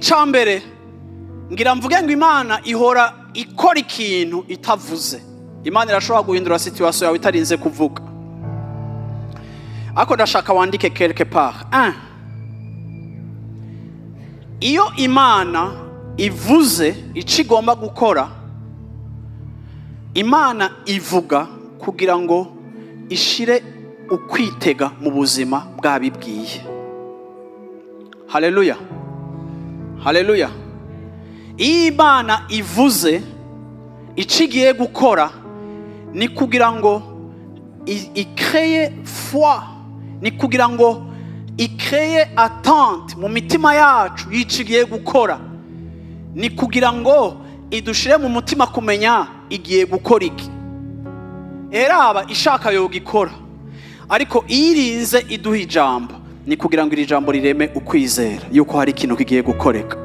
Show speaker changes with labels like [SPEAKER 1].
[SPEAKER 1] Icya mbere, ngira mvuge ngo Imana ihora ikora ikintu itavuze. Imana irashobora guhindura situation yawe itarinze kuvuga. Ariko ndashaka wandike quelque part. Un, iyo Imana ivuze icyo igomba gukora, Imana ivuga kugira ngo ishire ukwitega mu buzima bwabibwiye. Haleluya, haleluya! Iyo Imana ivuze icyo igiye gukora, ni kugira ngo icrée foi, ni kugira ngo icrée attente mu mitima yacu y'icyo igiye gukora, ni kugira ngo idushire mu mutima kumenya igiye gukora iki. Eraba ishaka yogikora, ariko iyo irinze iduha ijambo, ni kugira ngo iri jambo rireme ukwizera yuko hari ikintu kigiye gukoreka.